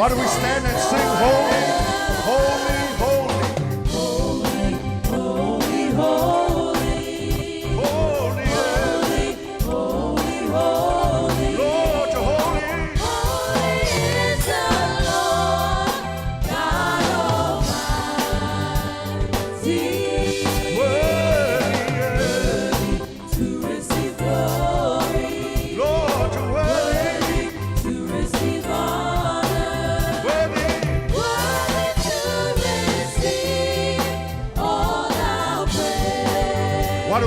Why do we stand and sing holy, holy, holy? Holy, holy, Holy, holy, holy, holy. Lord, you're holy. Holy is the Lord God Almighty. Worthy, To receive glory, Lord, you're worthy. to receive honor, Worthy. Worthy to receive all our praise. Why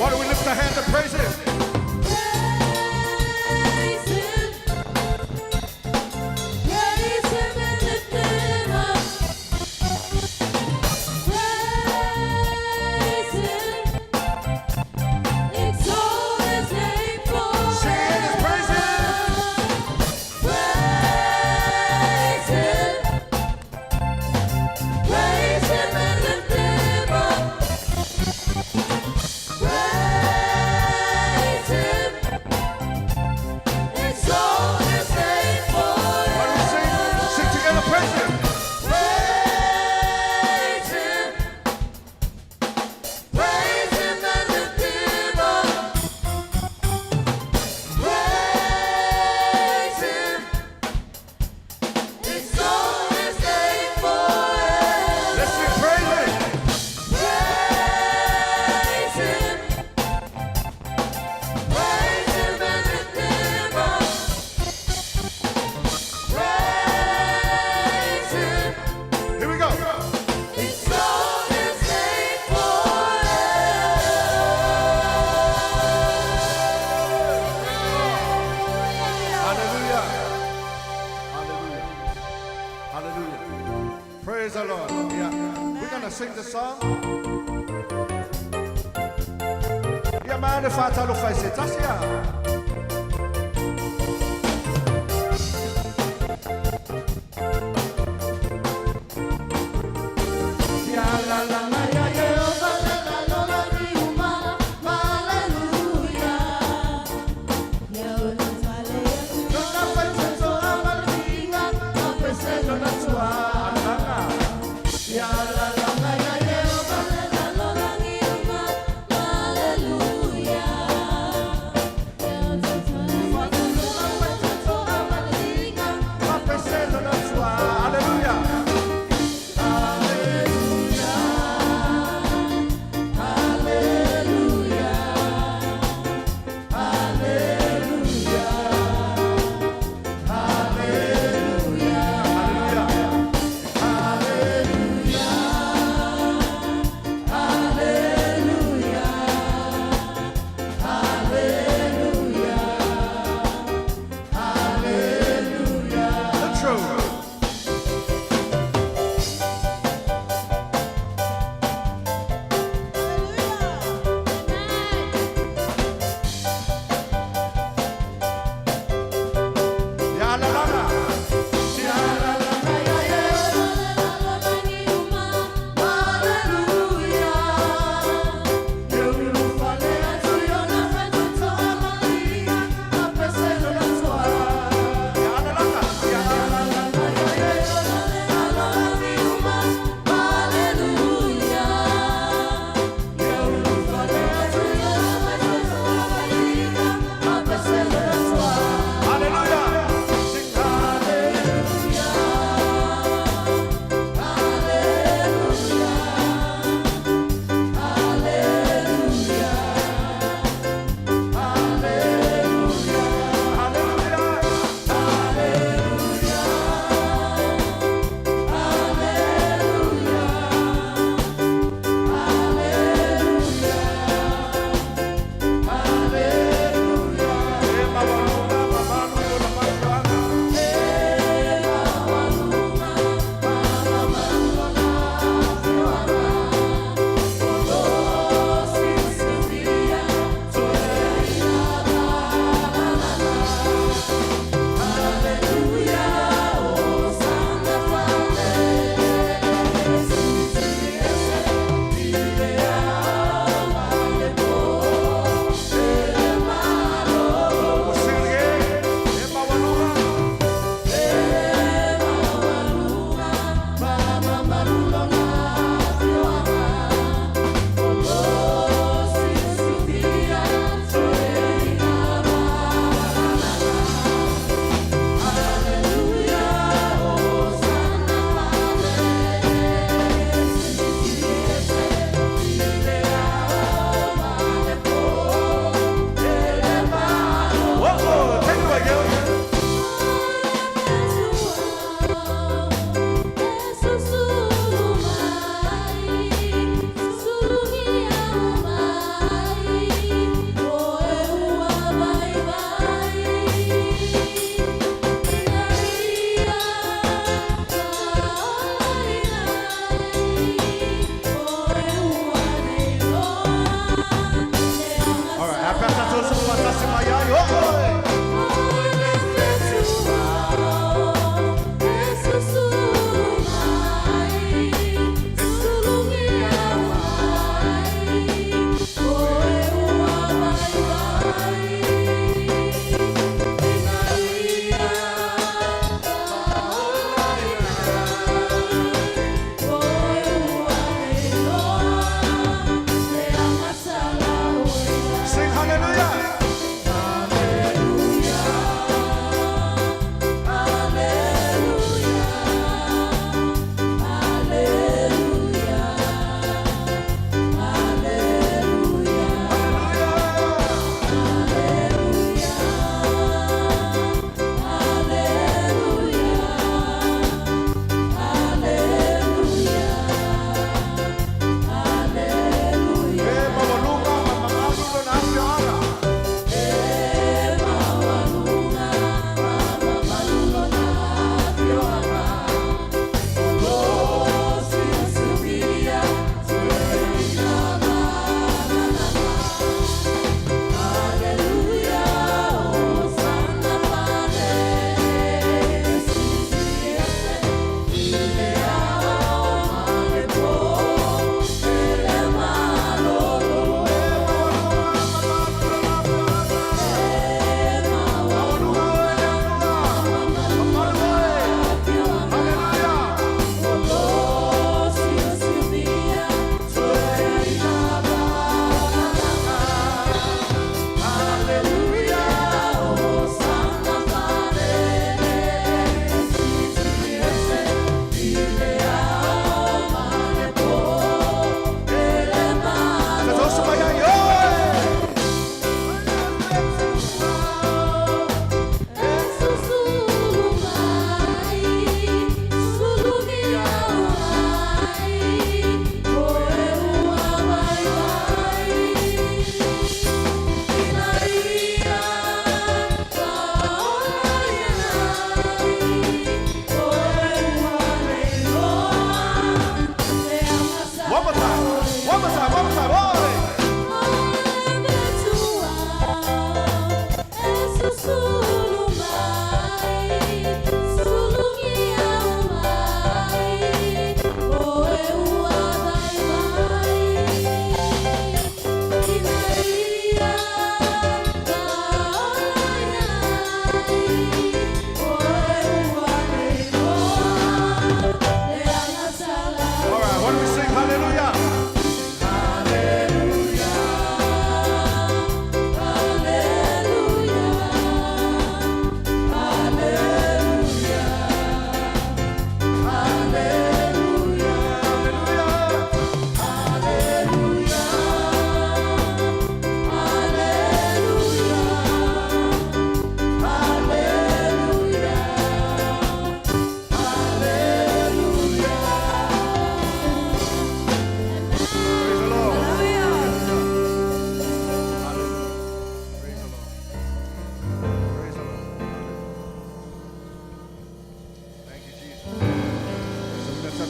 do we lift our hands and praise Him? Praise Him, praise Him and lift Him up. Praise Him, exalt His name Sing His praises. Forever. Praise Him, praise Him and lift Him up. Praise Him, exalt His name Why do we sing? Forever. Sing together, praise Him. Praise Him, praise Him and lift Him up. Praise Him, exalt His name forever. Let's sing praise Him. Praise Him, praise Him and lift Him up. Praise Him, Here we go. Exalt His name forever. Hallelujah. Hallelujah. Hallelujah. Praise the Lord. Yeah. We're going to sing the song. Ia ma le faatalofa i se tasi a. Ya la la la ya Yehova le la lo la ni uma. Hallelujah. Lona faitsetso a malinga, mapeselo na tsuana. Ya la la la ya Yehova le la lo la ni uma. Hallelujah. Mapeselo na tsuana. Hallelujah.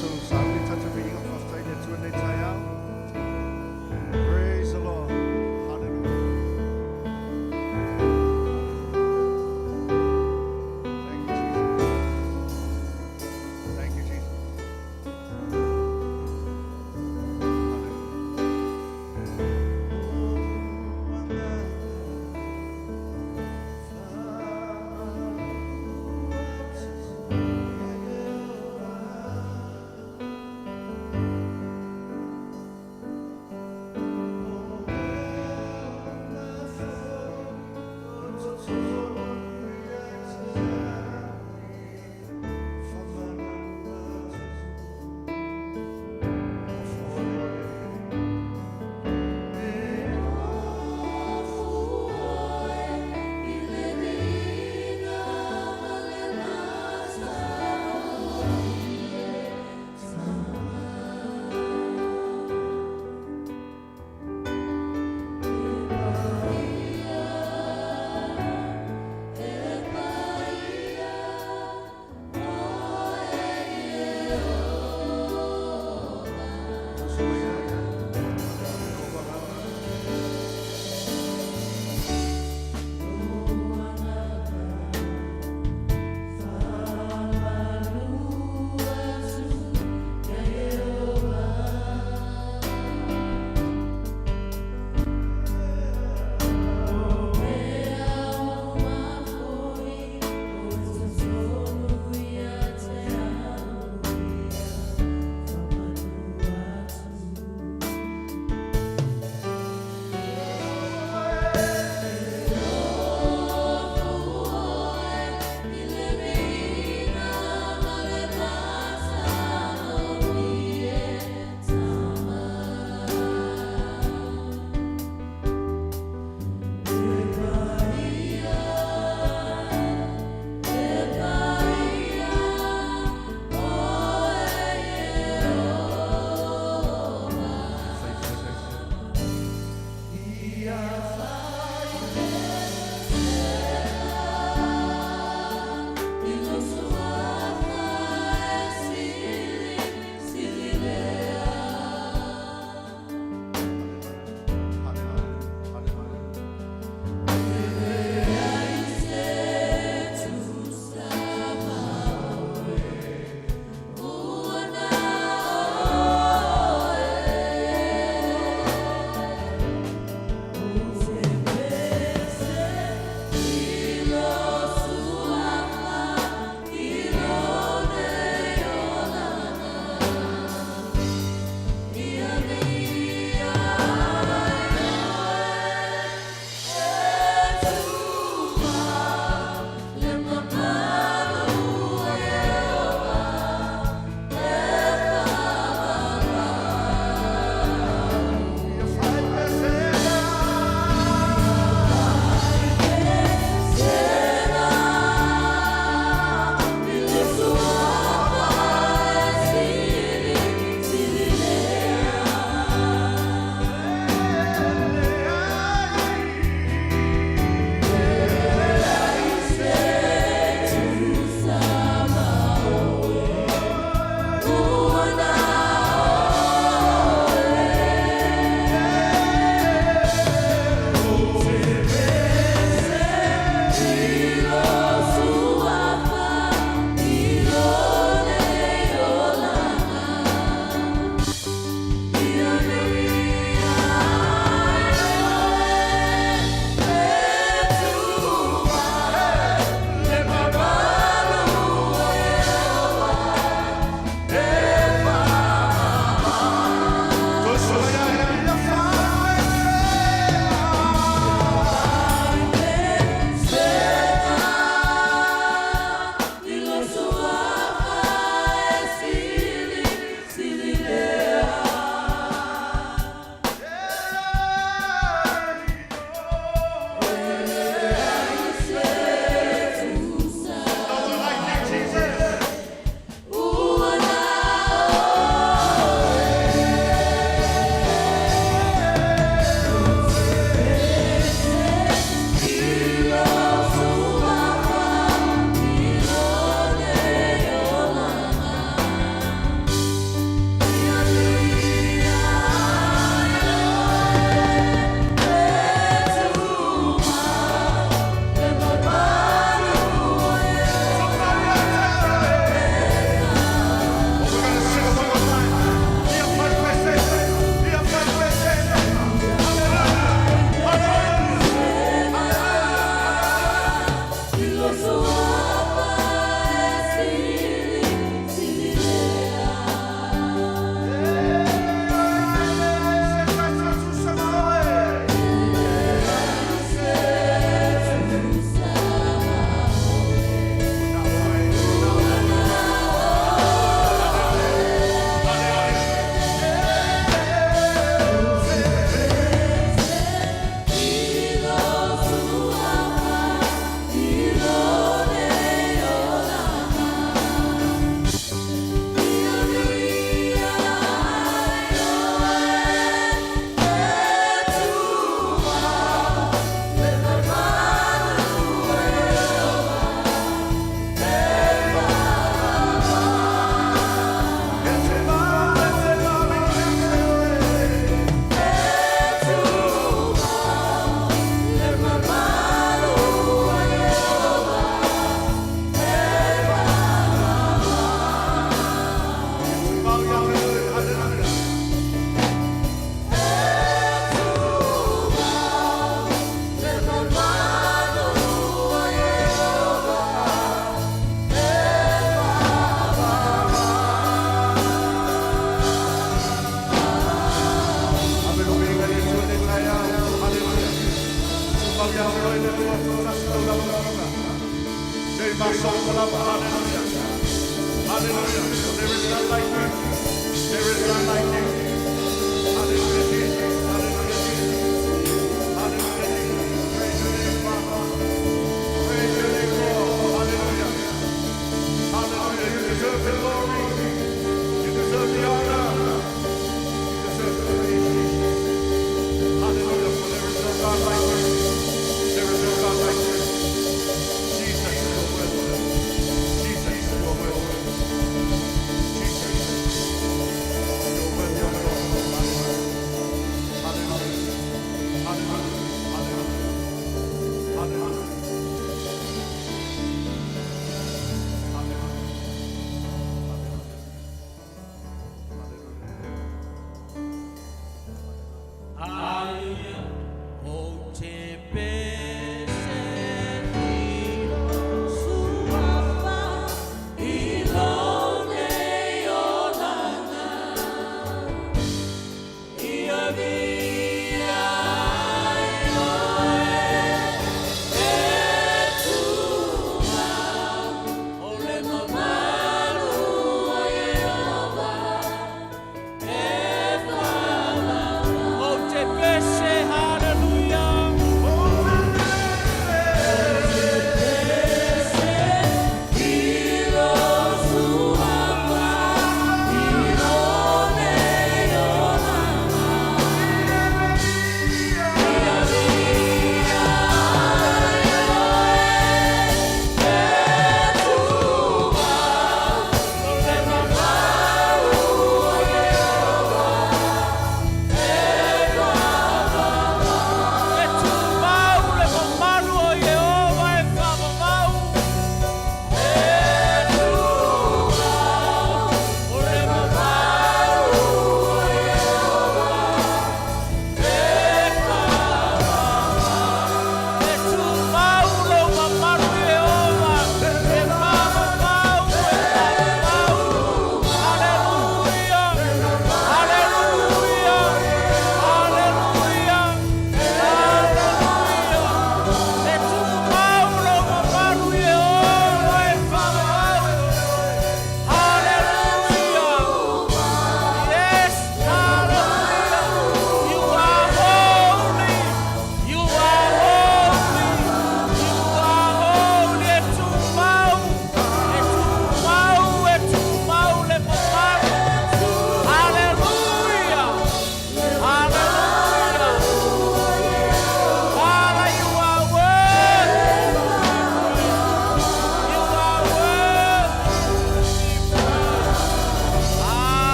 Tatou sauni tatou viiga ma faafetai i le Atua i lenei taeao. Praise the Lord. Hallelujah. Thank you, Jesus. Thank you, Jesus. Hallelujah. Oh,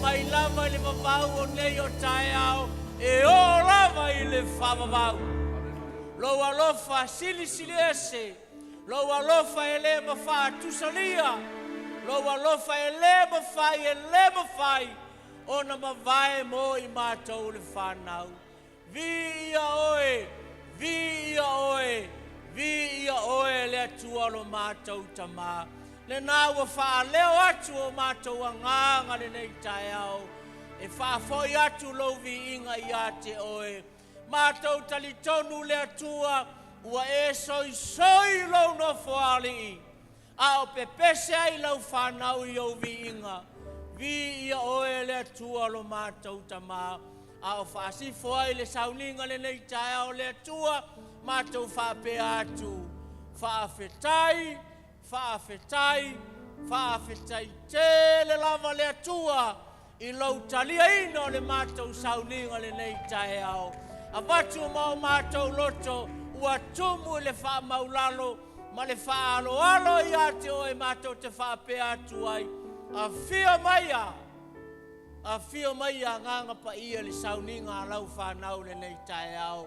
Mai lava i le vavau o nei o taeao e oo lava i le faavavau. Lou alofa silisili ese, Lou alofa e le mafaatusalia, Lou alofa e le mafai, e le mafai ona mavae mo i matou le fanau. Viia Oe, viia Oe, viia Oe le Atua lo matou Tama. Lena ua faaleo atu o matou agaga lenei taeao, e faafoi atu Lou viiga ia te Oe. Matou talitonu le Atua ua e soisoi Lou Nofoalii, a o pepese ai lau fanau i ou viiga. Viia Oe le Atua lo matou Tama, a o faasifo ai le sauniga lenei taeao le Atua, matou faapea atu, faafetai, faafetai, faafetai tele lava le Atua i lou taliaina o le matou sauniga lenei taeao. Avatu ma o matou loto ua tumu i le faamaulalo ma le faaaloalo ia te oe matou te faapea atu ai, Afio maia, afio maia Agaga Paia i le sauniga a lau fanau lenei taeao.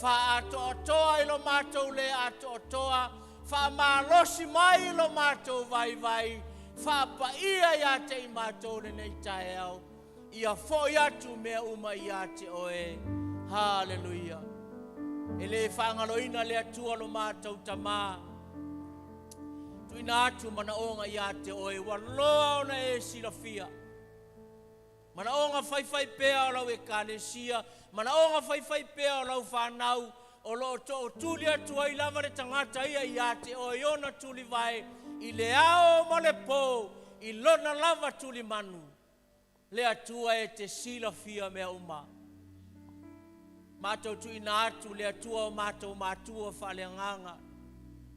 Faaatoatoa i lo matou le atoatoa, faamalosi mai i lo matou vaivai, faapaia ia te i matou lenei taeao. Ia foi atu mea uma ia te oe. Haleluia. E le faagaloina le Atua lo matou Tama. Tuuina atu manaoga ia te oe ua loa ona e silafia. Manaoga faifaipea o lau Ekalesia, manaoga faifaipea o lau fanau, o lo o tootuli atu ai lava le tagata ia ia te oe i ona tulivae i le ao ma le po, i lona lava tulimanu. Le Atua e te silafia mea uma. Matou tuuina atu le Atua o matou matua faaleagaga,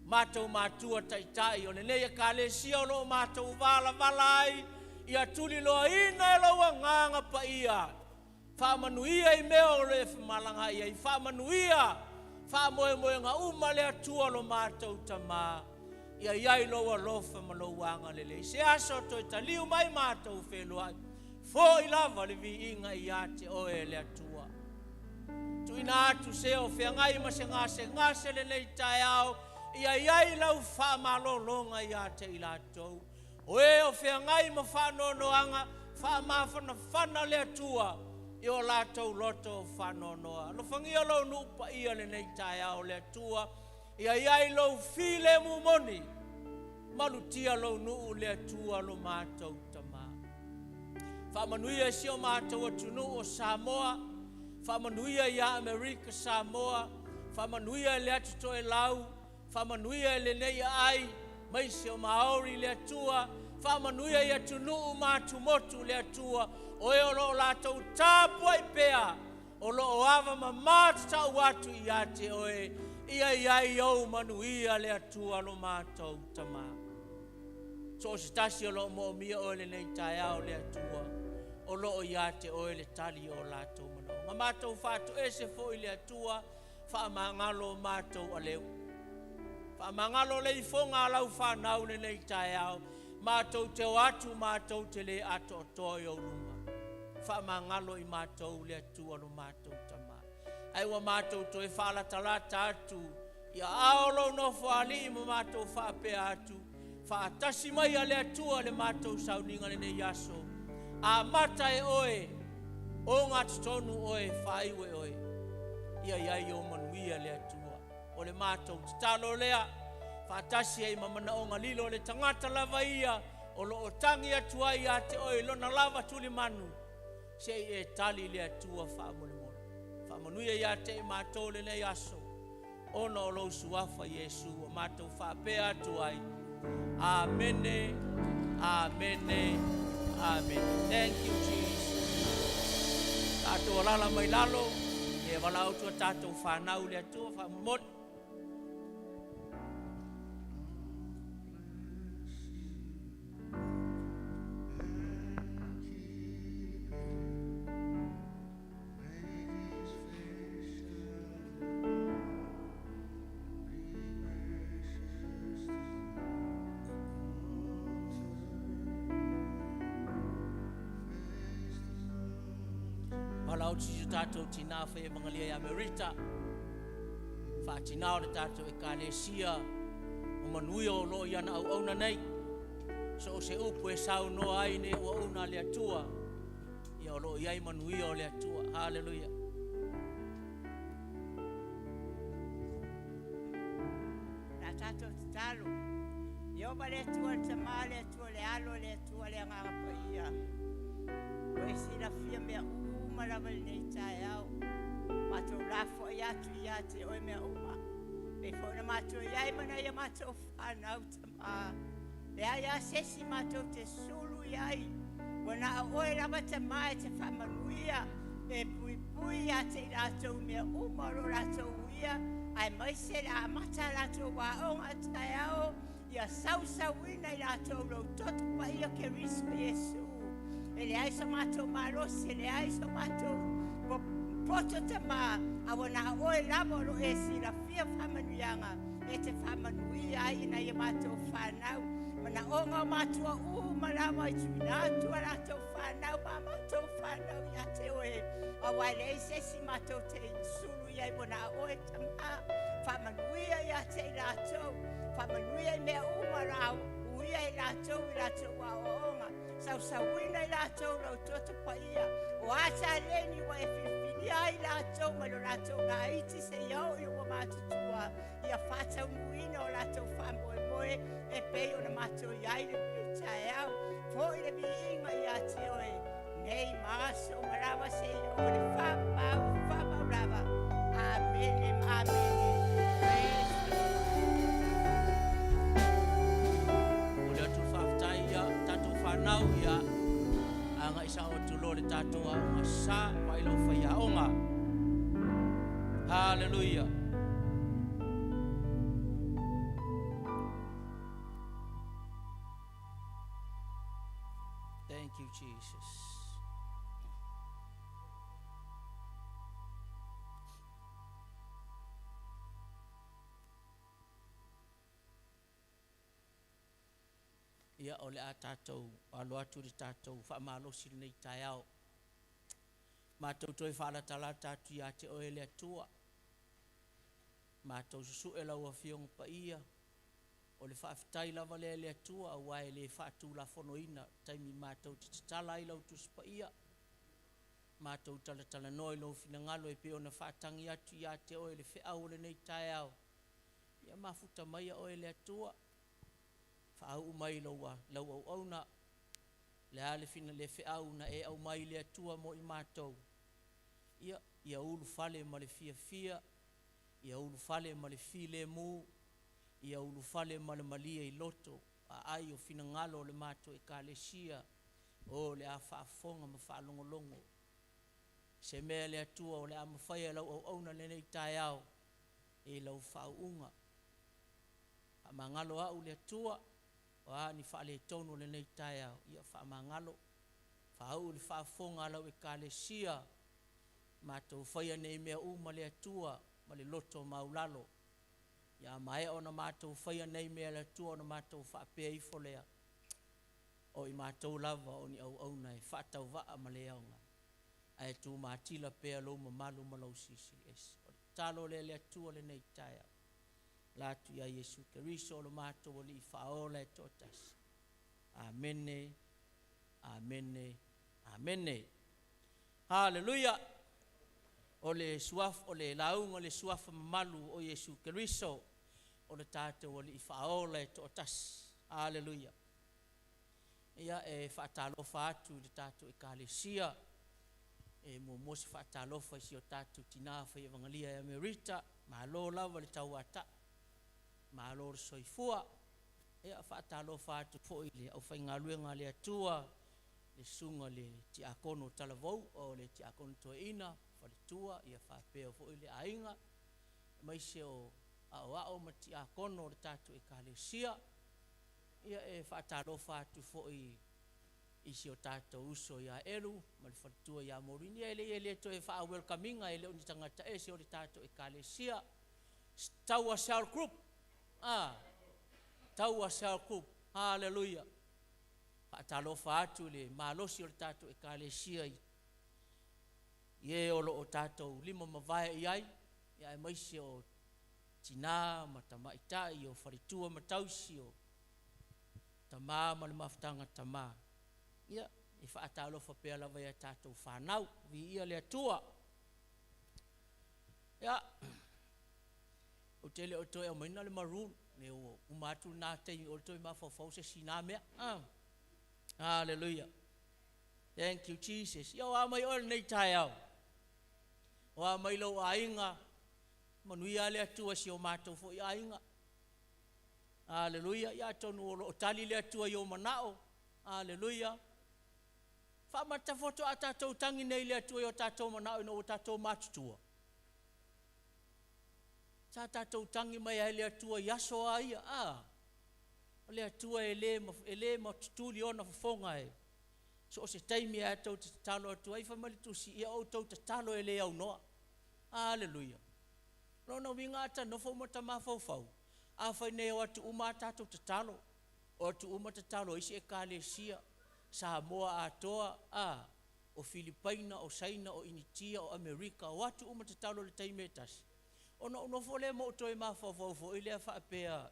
matou matua taitai o lenei Ekalesia o lo o matou valavala ai, ia tuliloaina e lou Agaga Paia. Faamanuia i mea o lo o e femalagaai ai, faamanuia faamoemoega uma le Atua lo matou Tama, ia i ai lou alofa ma lou agalelei. Se aso toe taliu mai matou feiloai, foi lava le viiga ia te oe le Atua. Tuuina atu se o feagai ma se gasegase lenei taeao, ia i ai lau faamalologa ia te i latou. O e o feagai ma faanoanoaga, faamafanafana le Atua i o latou loto faanoanoa. Alofagia lou nuu paia lenei taeao le Atua, ia i ai lou filemu moni, malutia lou nuu le Atua lo matou Tama. Faamanuia i si o matou atunuu o Samoa, faamanuia ia Amerika Samoa, faamanuia i le atu Toelau, faamanuia i lenei aai, maise o Maori le Atua, faamanuia i atunuu ma atumotu le Atua, o e o lo o latou tapuai pea, o lo o ava mama tatau atu ia te oe, ia i ai ou manuia le Atua lo matou Tama. So o se tasi o lo o moomia oe lenei taeao le Atua, o lo o ia te oe le tali o latou manaoga. Matou faatoese foi le Atua, faamagalo o matou aleu. Faamagalo le ifoga a lau fanau lenei taeao, matou te o atu matou te le atoatoa i ou luma. Faamagalo i matou le Atua lo matou Tama. Ai ua matou toe faalatalata atu i aao lou nofoalii ma matou faapea atu, faatasi mai a le Atua le matou sauniga lenei aso. Amata e oe, o gatotonu oe, faaiu e oe. Ia i ai ou manuia le Atua. O le matou tatalo lea, faatasi ai ma manaoga lilo o le tagata lava ia, o lo o tagi atu ai ia te oe i lona lava tulimanu, se i e tali le Atua faamolemole. Faamanuia ia te i matou lenei aso, ona o lou suafa Iesu ua matou faapea atu ai. Amene, amene, amene. Thank you, Jesus. Tatou alala mai lalo, e valaau atu a tatou fanau le Atua faamolemole. atu i si o tatou tinā fai evagalia ia Merita, faatinā o le tatou Ekalesia, o manuia o lo o i ana auauna nei. So o se upu e saunoa ai nei auauna a le Atua, ia o lo o i ai manuia o le Atua. Haleluia. Le a tatou tatalo. Ieova le Atua le Tama, le Atua le Alo, le Atua le Agaga Paia. Ua e silafia mea uma lava i lenei taeao. Matou lafoai atu ia te oe mea uma. Pei foi ona matou i ai ma nai a matou fanau Tama. Leai lava se isi matou te sulu i ai. Ua na o oe lava Tama e te faamanuia, e puipui ia te i latou i mea uma o lo o latou uia, aemaise le a amata a latou aoga a taeao, ia sausauina i latou lou toto paia Keriso Iesu. E leai so matou malosi, e leai so matou poto Tama, a ua na o oe lava o lo o e silafia faamanuiaga e te faamanuia ai i nai a matou fanau. Manaoga o matua uma lava i tuuina atu a latou fanau ma a matou fanau ia te oe, aua e leai se isi matou te sulu i ai ua na o oe Tama. Faamanuia ia te i latou, faamanuia i mea uma o le a uia e i latou i latou aoaoga, sausauina i latou lou toto paia, o a taleni ua e filifilia ai i latou mai lo latou laiti seia oo ina ua matutua, ia faataunuuina o latou faamoemoe e pei ona matou i ai i lenei taeao. Foi le viiga ia te oe nei ma aso uma lava seia oo i le faavavau faavavau lava. Amene ma amene. Praise the Lord. Momoli atu le faafetai ia tatou fanau ia agai sao atu loa le tatou aoga sa vaai lau faiaoga. Hallelujah. Thank you, Jesus. Ia, o le a tatou alo atu i le tatou faamalosi i lenei taeao. Matou toe faalatalata atu ia te Oe le Atua. Matou susue lau Afioga Paia, o le faafetai lava lea i le Atua aua e le faatulafonoina taimi matou te tatala ai lau Tusi Paia, matou talatalanoa i lou finagalo e pei ona faatagi atu ia te Oe le feau o lenei taeao. Ia mafuta maia Oe le Atua, faauu mai lau auauna, le a le fina le feau na e aumai le Atua mo i matou, ia, ia ulufale ma le fiafia, ia ulufale ma le filemu, ia ulufale ma le malie i loto, aai o finagalo o le matou Ekalesia, o le a faafofoga ma faalogologo. Se mea le Atua o le a mafai e lau auauna lenei taeao i lau faauuga. Faamagalo au le Atua, o a ni faaletonu o lenei taeao, ia faamagalo. Faauu le faafofoga a lau Ekalesia, matou faia nei mea uma le Atua ma le loto maulalo. Ia maea ona matou faia nei mea le Atua ona matou faapea ifo lea, o i matou lava o ni auauna e faatauvaa ma le aoga, ae tumatila pea lou mamalu ma lou Silisili Ese. O le tatalo lea le Atua lenei taeao, la atu ia Iesu Keriso o lo matou Alii Faaola e toatasi. Amene, amene, amene. Haleluia! O le suafa, o le lauga o le suafa mamalu o Iesu Keriso, o le tatou Alii Faaola e toatasi. Haleluia! Ia, e faatalofa atu i le tatou Ekalesia, e muamua se faatalofa i si o tatou tinā fai evagalia ia Merita, malo lava le tauatai, malo le soifua. Ia, faatalofa atu foi i le aufaigaluega a le Atua, le susuga i le Tiakono Talavou, o le Tiakono Toeaina, faletua, ia faapea foi le aiga, aemaise o aoao ma tiakono o le tatou Ekalesia. Ia, e faatalofa atu foi i si o tatou uso ia Elu ma le faletua ia Morini. Ia e leai e le toe faa-welcome ina, e le o ni tagata ese o le tatou Ekalesia. Taua Cell Group, Taua Cell Group, haleluia. Faatalofa atu i le malosi o le tatou Ekalesia i i e o lo o tatou lima mavae i ai, ia aemaise o tinā ma tamaitai, o faletua ma tausi, o tama ma le mafutaga tama. Ia, e faatalofa pea lava i a tatou fanau. Viia le Atua. Ia, ou te le o toe aumaina le maroon, ne ua uma atu lena taimi o le toe mafaufau se isi na mea. Ah. Hallelujah. Thank you, Jesus. Ia, o a mai oe lenei taeao. O a mai lou aiga, manuia le Atua si o matou foi aiga. Hallelujah. Ia atonu o lo o tali le Atua i ou manao. Hallelujah. Faamata faatoa tatou tagi nei i le Atua i o tatou manao ina ua tatou matutua. Sa tatou tagi mai ai le Atua i aso a ia. Ah. O le Atua e le matutuli ona fofoga e. So o se taimi e tou te tatalo atu ai, fai mai le tusi, ia outou tatalo e le aunoa. Hallelujah. Lona uiga a ta nofo ma ta mafaufau, afai nei o atu uma a tatou tatalo, o atu uma tatalo a isi ekalesia, Samoa atoa, a, o Filipaina, o Saina, o Initia, o Amerika, o atu uma tatalo i le taimi e tasi. Ona ou nofo lea ma ou toe mafaufau foi lea faapea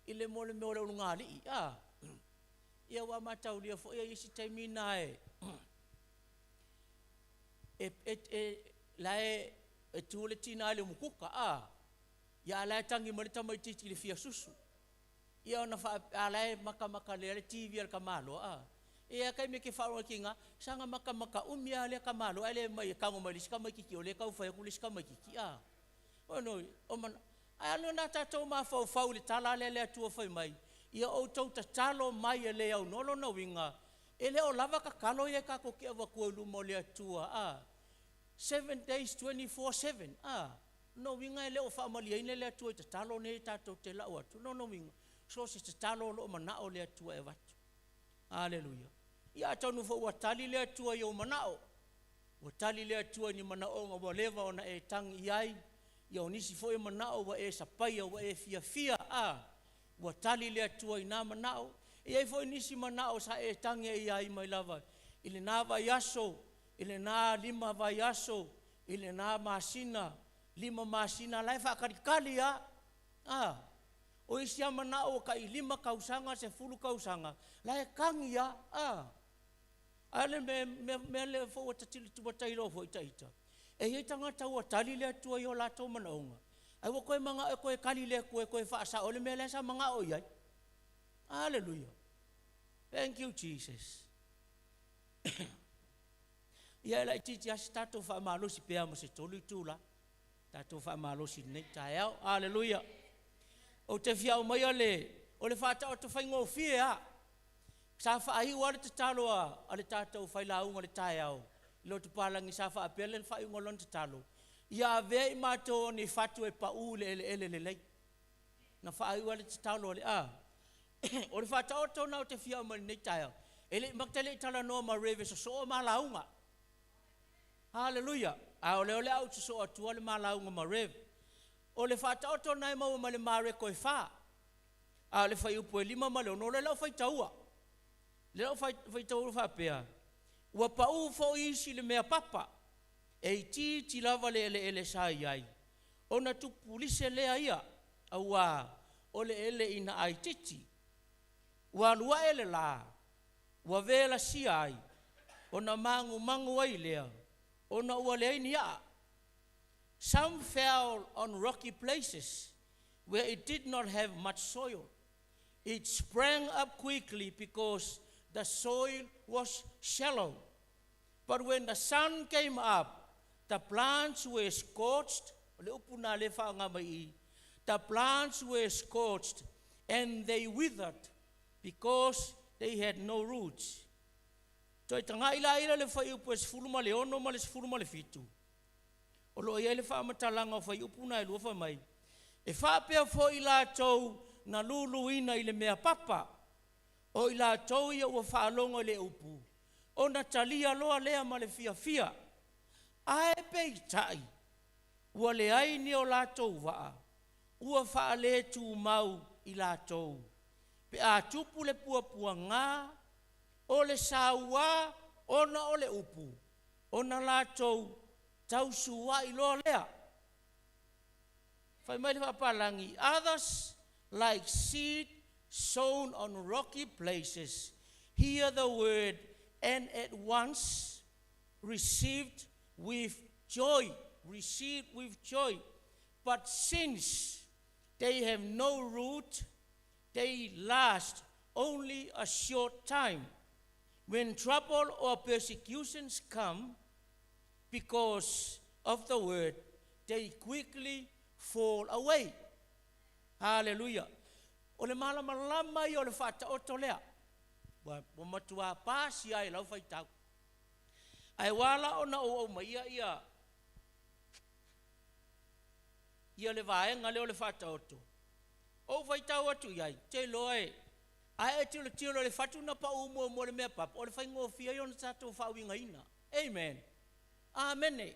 i le mo le mea o le ulugalii, a. Ia ua mataulia foi e isi taimi na e la e tu le tina i le umukuka, a. Ia a la e tagi mai le tamaitiiti i le fia susu. Ia ona fa a la e makamaka lea le TV a le tamaloa, a. Ia kai me ke wharonga ki ngā, sanga makamaka umi a lea tamaloa, ai le mai e tango mai le isi tamaitiiti o le tau whai aku le isi tamaitiiti, a. O no, o mana, ai alo nā tātou mafaufau i le tala lea le Atua fai mai, ia outou tatalo mai e le aunoa lona uiga, e le o lava tatalo ia e tatou te avatua i luma o le Atua, a. 7 days, 24/7, a. Lona uiga e le o faamalieina le Atua i tatalo nei tatou te lau atu. Lona uiga, so se tatalo o lo o manao le Atua e avatu. Hallelujah. Ia atonu foi ua tali le Atua i ou manao. Ua tali le Atua i ni manaoga ua leva ona e tagi i ai. Ia o nisi foi manao ua e sapaia, ua e fiafia, a. Ua tali le Atua i nā manao. E i ai foi nisi manao sa e tagi ai ai mai lava i lena vaiaso, i lena 5 vaiaso, i lena masina, 5 masina, la e faatalitali lava. A. O isi lava manao ua tai 5 tausaga, 10 tausaga, la e tagi lava. A. A le mea lea foi ua tatilo ua tailoa foi ita. E i ai tagata ua tali le Atua i o latou manaoga, ae ua toe manao e toe tali le Atua e toe faasao le mea lea sa manao i ai. Hallelujah. Thank you, Jesus. Ia e laitiiti lava se tatou faamalosi pe a ma se 3 itula. Tatou faamalosi i lenei taeao. Hallelujah. Ou te fia aumaia le, o le faataoto faigofie lava. Sa faaiu lava le tatalo a le tatou failauga i le taeao, i lotu palagi sa faapea le faaiuga o lona tatalo, ia avea i matou o ni fatu e pau i le eleele lelei. Na faaiu lava le tatalo a le a. O le faataoto na ou te fia aumaia i lenei taeao, e le i matou te le i talanoa ma Rev e sosoo ma lauga. Hallelujah. A o lea o le a ou sosoo atua le ma lauga ma Rev. O le faataoto na e maua mai le Mareko e 4. A o le fuaiupu e 5 ma le 6, o le lau faitaua. Le lau faitaua faapea, ua pau foi isi le mea papa, e itiiti lava le eleele sa i ai, ona tupulise lea ia, auā o le ele ina aititi. Ua alu ae le lā, ua velasia ai, ona magumagu ai lea, ona ua leai ni aa. Some fell on rocky places where it did not have much soil. It sprang up quickly because the soil was shallow. But when the sun came up, the plants were scorched. O le upu nā le whaanga mai i. The plants were scorched and they withered because they had no roots. Toe tagai la ila le fuaiupu e 16 ma le 17. O lo o i ai le faamatalaga o fuaiupu na e lua fai mai. E faapea foi latou na luluina i le mea papa. O i latou ia ua faalogo i le upu, ona talia loa lea ma le fiafia. Ae peitai, ua leai ni o latou vaa, ua faaletumau i latou. Pe a tupu le puapuaga, o le sauā ona o le upu, ona latou Tausua'i loa lea. Fai mai le faapalagi, Others, like seed sown on rocky places, hear the word and at once received with joy. Received with joy. But since they have no root, they last only a short time. When trouble or persecutions come because of the word, they quickly fall away. Hallelujah. O le malamalama ia o le faataoto lea. Ua, ua matuā pasia i lau faitau. Ae ua ala ona ou aumaia ia, ia le vaega lea o le faataoto. Ou faitau atu i ai, te iloa e, a e tilotilo i le fatu na pau muamua i le mea papa, o le faigofie ia ona tatou faauigaina. Amen. Amene.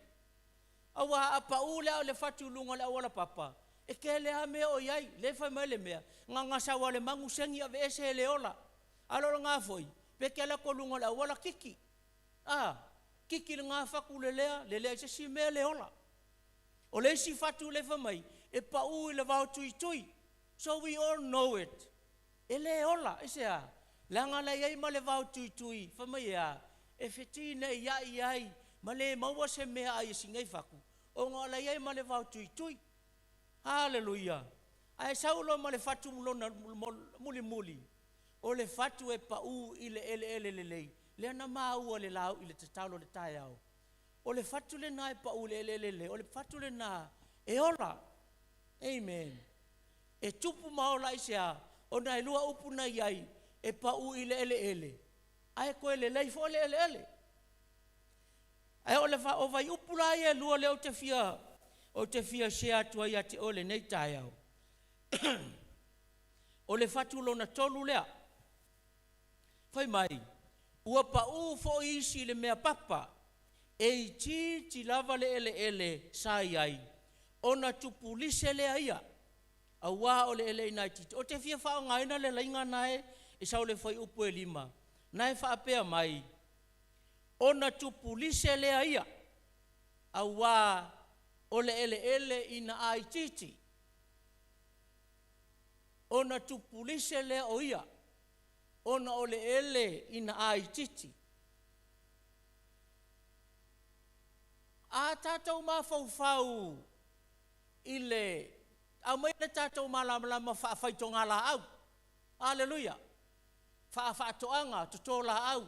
Aua a pau le, le fatu i luga o le auala papa, e tele lava mea o i ai. Lea e fai mai le mea, gagasa ua le magu segi aveese e le ola. A o lena foi, pe te alu atu i luga o le auala kiki. A, kiki lena fatu lelea, lelea i se isi mea le ola. O le isi fatu le fai mai, e pau i le vao tuitui. So we all know it. E le ola, e se a? Leaga la i ai ma le vao tuitui, fai mai e a? E fetineiai ai, ma le maua se mea ai e sinei fatu, ona o la i ai ma le vao tuitui. Haleluia. Ae sau loa ma le fatu lona mulimuli, o le fatu e pau i le eleele lelei, lea na maua i le lau i le tatalo i le taeao. O le fatu lena e pau i le eleele lelei, o le fatu lena e ola. Amen. E tupu ma ola aisea? Ona e lua upu na i ai, e pau i le eleele, ae toe lelei foi le eleele. Ae o le o vaiupu la ia e lua lea ou te fia share atu ai ia te oe lenei taeao. O le fatu lona tolu lea. Fai mai, ua pau foi isi i le mea papa, e itiiti lava le eleele sa i ai, ona tupulise lea ia, auā o le eleele ina itiiti. Ou te fia faaaogaina le laina na e sau le fuaiupu e 5, na e faapea mai, ona tupulise lea ia, auā o le eleele ina a itiiti. Ona tupulise lea o ia, ona o le ele ina a itiiti. A tatou mafaufau i le aumai le tatou malamalama faafaitogalaau. Aleluia. Faafaatoaga, toto laau.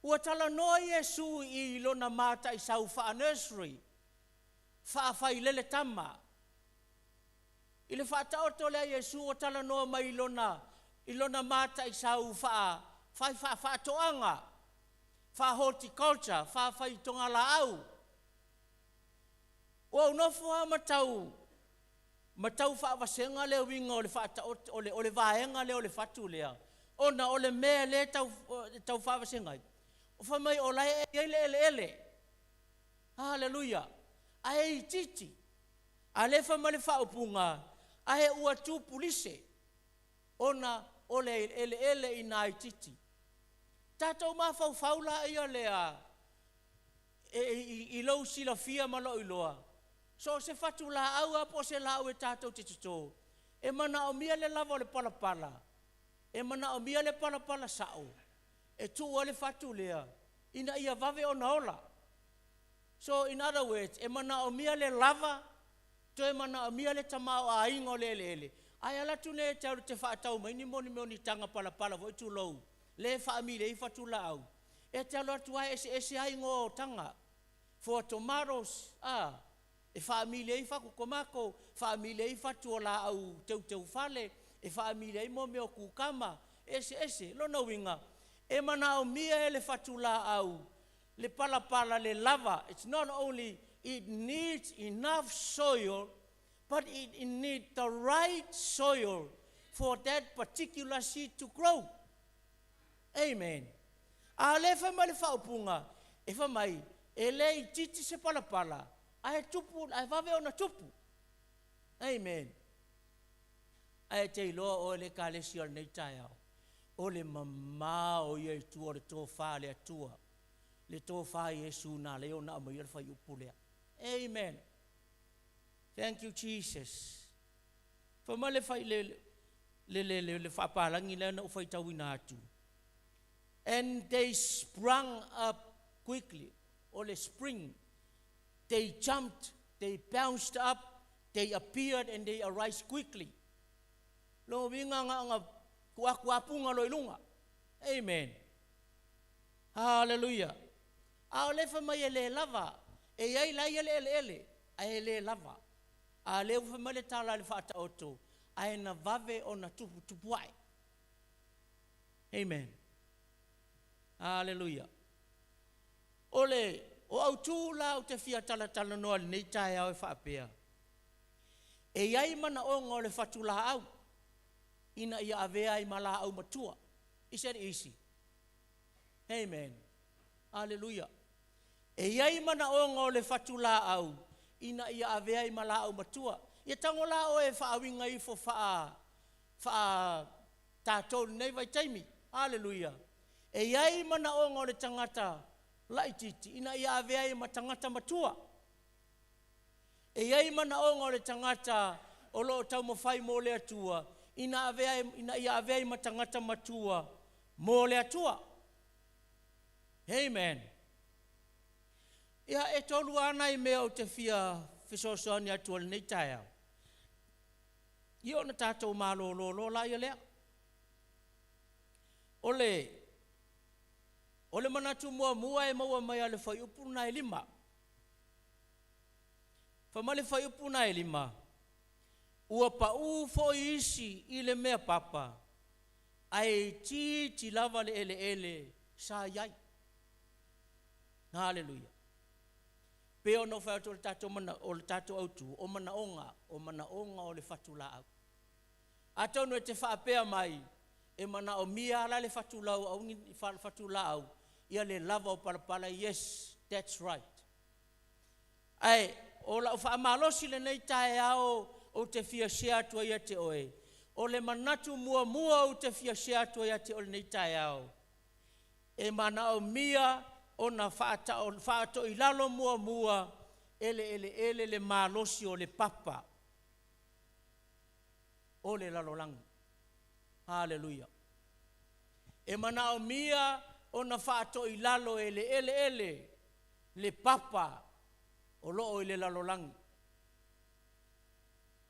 Ua talanoa Iesu i lona mataisau faa-nursery, faafailele tama. I le faataoto lea Iesu ua talanoa mai i lona mataisau faa, fai faafaatoaga, faa-horticulture, faafaitogalaau. Ua ou nofo lava ma tau faavasega le uiga o le faataoto, o le vaega lea o le fatu lea, ona o le mea lea tau, tau faavasega ai. O fai mai o la e i ai le eleele. Haleluia. Ae itiiti. A lea fai mai le faaupuga, ae ua tupulise, ona o le eleele ina itiiti. Tatou mafaufau la ia lea e, i lou silafia ma lou iloa, so o se fatulaau lava po o se laau e tatou te toto, e manaomia le lava o le palapala, e manaomia le palapala sao, e tuu ai le fatu lea, ina ia vave ona ola. So in other words, e manaomia le lava, toe manaomia le tamaoaiga o le eleele, ae alu atu nei e te alu te faatau mai ni moni mea o ni taga palapala foi tulou, le e faamili ai fatulaau, e te alu atu lava e eseese lava igoa o taga. For tomatoes, a, e faamili ai fatu tomato, faamili ai fatu o laau teuteu fale, e faamili ai mo mea o kukama, eseese. Lona uiga, e manaomia e le fatulaau le palapala le lava. It's not only it needs enough soil, but it needs the right soil for that particular seed to grow. Amen. A le fai mai le faaupuga, e fai mai, e le itiiti se palapala, ae tupu, ae vave ona tupu. Amen. Ae te iloa oe le ekalesia o lenei taeao, o le mamao ia i tua o le tofa a le Atua. Le tofa a Iesu na ala ai ona aumaia le fuaiupu lea. Amen. Thank you Jesus. Fai mai le fai le le le le, le faapalagi lea na ou faitauina atu. And they sprung up quickly. O le spring. They jumped, they bounced up, they appeared and they arise quickly. Lona uiga na ona tuatuapuga loa i luga. Amen. Haleluia! A o lea fai mai e le lava. E i ai la ia le eleele, ae e le lava. A o lea ua fai mai le tala a le Faataoto, ae na vave ona tuputupu ae. Amen. Haleluia! O le o autū la ou te fia talatalanoa i lenei taeao e faapea, e i ai manaoga o le fatulaau ina ia avea ai ma laau matua. Is that easy? Amen. Aleluia. E i ai manaoga o le fatulaau ina ia avea ai ma laau matua. Ia tago la oe e faauiga ifo faa, faa tatou i lenei vaitaimi. Aleluia. E i ai manaoga o le tagata laitiiti ina ia avea ai ma tagata matua. E i ai manaoga o le tagata o lo o taumafai mo le Atua ina avea ina ia avea ai ma tagata matua mo le Atua. Amen. Ia, e tolu lava nai mea ou te fia fesoasoani atu ai i lenei taeao. Ia ona tatou malolo loa laia lea. O le, o le manatu muamua e maua mai lava i le fuaiupu lena e lima. Fai mai le fuaiupu lena e lima, Ua pau foi isi i le mea papa, ae itiiti lava le eleele sa i ai. Haleluia. Pei ona ou fai atu o le tatou mana, o le tatou autu, o manaoga, o manaoga o le fatulaau. Atonu e te faapea mai, e manaomia lava la le fatulau, fatulaau, ia le lava o palapala, yes, that's right. Ae o lau faamalosi lenei taeao ou te fia share atu ai ia te oe, o le manatu muamua ou te fia share atu ai ia te oe lenei taeao, e manaomia ona faatoilalo muamua e le eleele le malosi o le papa o le lalolagi. Haleluia. E manaomia ona faatoilalo e le eleele le papa o lo o i le lalolagi.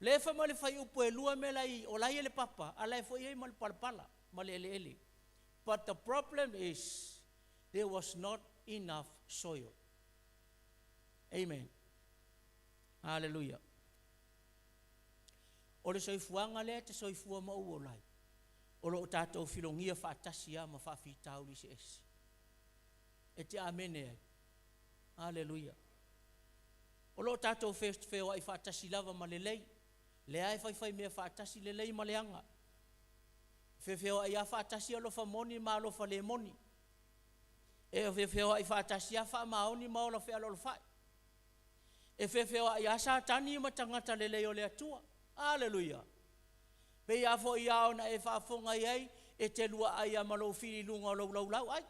Lea fai mai le fuaiupu e lua mea la i, o la e i ai le papa, a la e foi i ai ma le palapala ma le eleele. But the problem is there was not enough soil. Amen. Hallelujah. O le soifuaga lea e te soifua ma ou ola ai, o lo o tatou filogia faatasi lava ma faafitauli eseese. E te amene ai. Aleluia. O lo o tatou feoai faatasi lava ma lelei. Lea e faifai mea faatasi lelei ma leaga. Feofeoai lava faatasi alofa moni ma alofa le moni. E feofeoai faatasi lava faamaoni ma ola fealoalofai. E feofeoai lava Satani ma tagata lelei o le Atua. Aleluia. Pei lava foi a ona e faafofoga i ai, e te luaai lava ma lou fili i luga o lou laulau ai.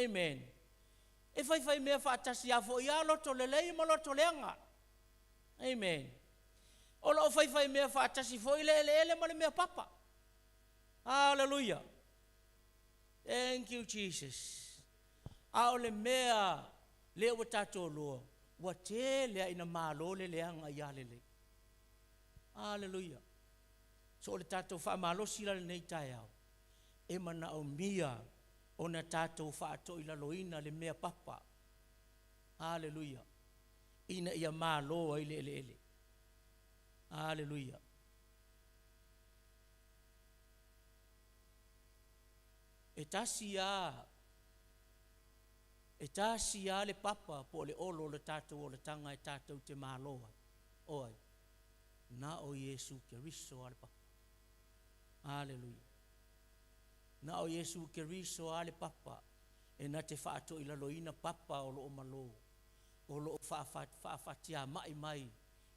Amen. E faifaimea faatasi lava foi a loto lelei ma loto leaga. Amen. O lo o faifaimea faatasi foi le eleele ma le mea papa. Hallelujah. Thank you Jesus. A o le mea lea ua tatou loa, ua tele lava ina malo le leaga ia lelei. Hallelujah. So o le tatou faamalosi la lenei taeao, e manaomia ona tatou faatoilaloina le mea papa. Haleluia! Ina ia malo ai le eleele. Haleluia! E tasi lava, e tasi lava le papa po o le olo o le tatou olataga e tatou te malo ai. O ai? Na o Iesu Keriso lava le papa. Haleluia! Na o Iesu Keriso a le papa e na te faatoilaloina papa o lo o malo, o lo o faafatiamai mai